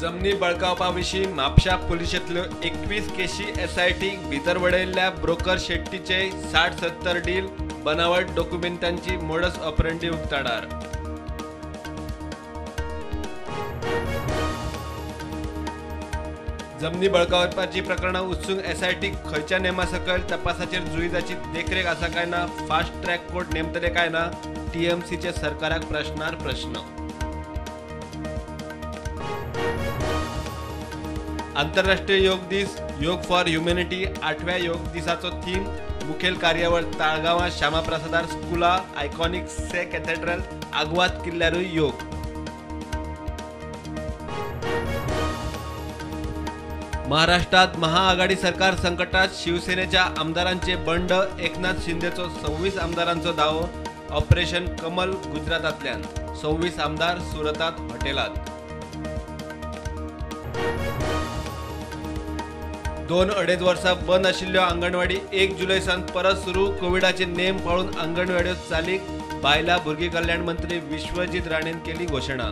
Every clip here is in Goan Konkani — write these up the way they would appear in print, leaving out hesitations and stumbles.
जमनी बळकावपा विशीं म्हापशा पुलिशेंतल्यो 21 केशी एसआयटीक भितर वडयल्ल्या ब्रोकर शेट्टीचे 60-70 डील बनावट डॉक्युमेंटांची मोडस ऑपरेंडी उक्ताडार. जमनी बळकावपाची प्रकरणां उच्चूंक एसआयटीक खंयच्या नेमा सकयल तपासाचेर जुईजाची देखरेख आसा काय ना, फास्ट ट्रॅक कोर्ट नेमतले काय ना, टीएमसीचे सरकाराक प्रश्नार प्रश्न. आंतरराष्ट्रीय योग दीस, योग फॉर ह्युमॅनिटी 8व्या योग दिसाचो थीम. मुखेल कार्यावळ ताळगांवां श्यामाप्रसादार स्कुला, आयकॉनिक से कॅथेड्रल, आगवाद किल्ल्यारूय योग. महाराष्ट्रात महाआघाडी सरकार संकटात, शिवसेनेच्या आमदारांचे बंड, एकनाथ शिंदेचो 26 आमदारांचो दावो. ऑपरेशन कमल गुजरातांतल्यान, 26 आमदार सुरतात हॉटेलात. 2-2.5 वर्सां बंद आशिल्ल्यो आंगणवाडी 1 जुलय सावन परत सुरू. कोविडाचे नेम पाळून आंगणवाड्यो चालीक. बायलां भुरगीं कल्याण मंत्री विश्वजीत राणेन केली घोशणा.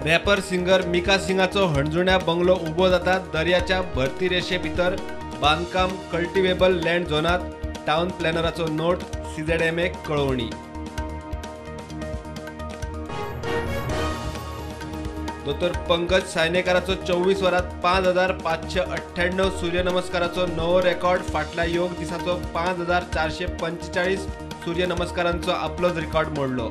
रॅपर सिंगर मिका सिंगाचो हणजुण्या बंगलो उबो जाता दर्याच्या भरती रेशे भितर. बांदकाम कल्टिवेबल लँड झोनात. टावन प्लॅनराचो नोट, सीझेडएमएक कळोवणी. दोतोर पंकज सायनेकाराचो 24 वरांत 5598 सूर्यनमस्काराचो नवो रेकॉर्ड. फाटल्या योग दिसाचो 5445 सूर्यनमस्कारांचो आपलोच रेकॉर्ड मोडलो.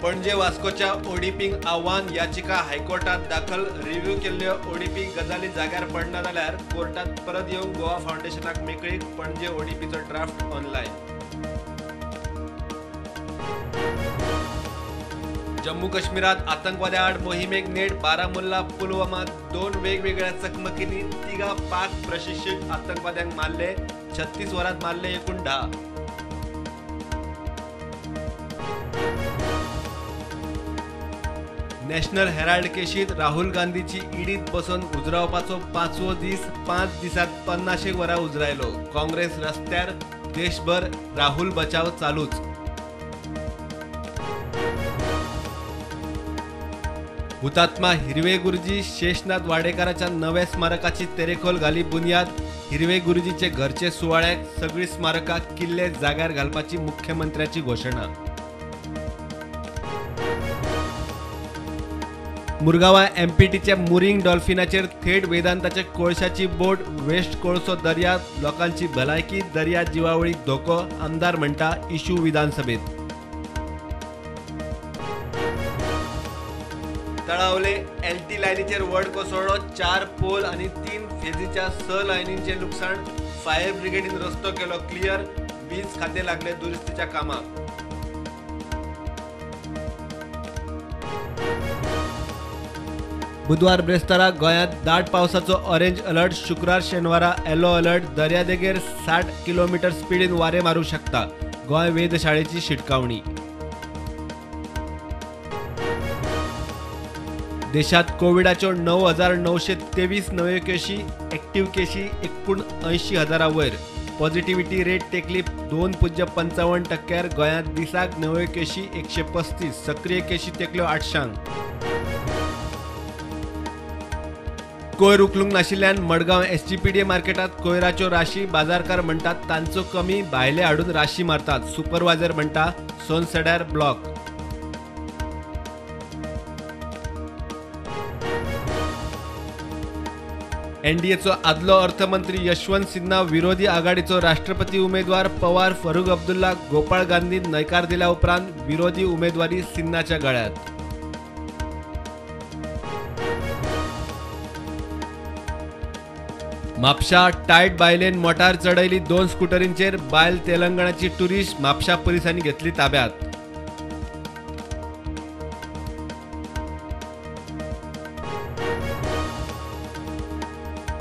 पणजे वास्कोच्या ओडीपींक आव्हान याचिका हायकोर्टात दाखल. रिव्ह्यू केल्ल्यो ओडीपी गजाली जाग्यार पडना जाल्यार कोर्टात परत येवंक गोवा फावंडेशनाक मेकळीक. पणजे ओडीपीचो ड्राफ्ट ऑनलायन. जम्मू काश्मीरात आतंकवाद्या आड मोहिमेक नेट. बारामुल्ला पुलवामात 2 वेगवेगळ्या चकमकींनी 3 पाक प्रशिक्षित आतंकवाद्यांक मारले. 36 वरांत मारले एकूण 10. नॅशनल हेराल्ड केशीत राहुल गांधीची ईडीत बसून उजरावपाचो 5वो दीस. 5 दिसात 50 वरां उजरायलो. काँग्रेस रस्त्यार, देशभर राहुल बचाव चालूच. हुतात्मा हिरवे गुरुजी शेषनाथ वाडेकाराच्या नव्या स्मारकाची तेरेखोल घाली बुनियाद. हिरवे गुरुजीचे घरचे सुवाळ्याक सगळी स्मारकां किल्ले जाग्यार घालपाची मुख्यमंत्र्याची घोशणा. मुरगांवां एमपीटीच्या मुरींग डॉल्फिनाचेर थेट वेदांताच्या कोळशाची बोट. वेस्ट कोळसो दर्यांत लोकांची भलायकी, दर्या जिवावळीक धोको, आमदार म्हणटा इशू विधानसभेत. तळावले एलटी लायनीचेर व्हड कोसळ्ळो. 4 पोल आनी 3 फेजीच्या 6 लायनींचें लुकसाण. फायर ब्रिगेडीन रस्तो केलो क्लियर. वीज खातें लागले दुरुस्तीच्या कामाक. बुधवार ब्रेस्तारा गोंयांत दाट पावसाचो ऑरेंज अलर्ट. शुक्रार शेनवारा येलो अलर्ट. दर्यादेगेर 60 किलोमीटर स्पिडीन वारें मारूंक शकता. गोंय वेधशाळेची शिटकावणी. देशात कोविडाच्यो 9923 नव्यो केशी, एक्टिव्ह केशी एकूण 80,000 वयर. Positivity rate टेकली 2.55%. गोंयांत दिसाक नव्यो केशी 135, सक्रीय केशी तेकल्यो 800. कोयर उखलूंक नाशिल्ल्यान मडगांव एसजीपीडीए मार्केटात कोयराच्यो राशी. बाजारकार म्हणटात तांचो कमी, भायले हाडून राशी मारतात. सुपरवायझर म्हणटा सोनसड्यार ब्लॉक. एनडीएचो आदलो अर्थमंत्री यशवंत सिन्हा विरोधी आघाडीचो राष्ट्रपती उमेदवार. पवार, फरूख अब्दुल्ला, गोपाळ गांधीन न्हयकार दिल्या उपरांत विरोधी उमेदवारी सिन्हाच्या गळ्यात. म्हापशा टायट बायलेन मोटार चडयली 2 स्कुटरींचेर. बायल तेलंगणाची टुरिस्ट, म्हापशा पुलिसांनी घेतली ताब्यात.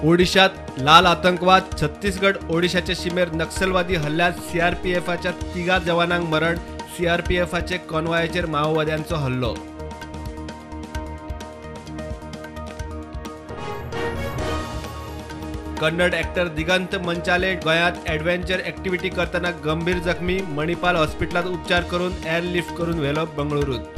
ओडिशात लाल आतंकवाद. छत्तीसगड ओडिशाचे शिमेर नक्षलवादी हल्ल्यात सीआरपीएफाच्या 3 जवानांक मरण. सीआरपीएफाचे कॉन्वॉयाचेर माओवाद्यांचो हल्लो. कन्नड एक्टर दिगंत मंचाले गोंयांत एडव्हेंचर एक्टिविटी करतना गंभीर जखमी. मणिपाल हॉस्पिटलांत उपचार करून एअरलिफ्ट करून व्हेलो बंगळुरूत.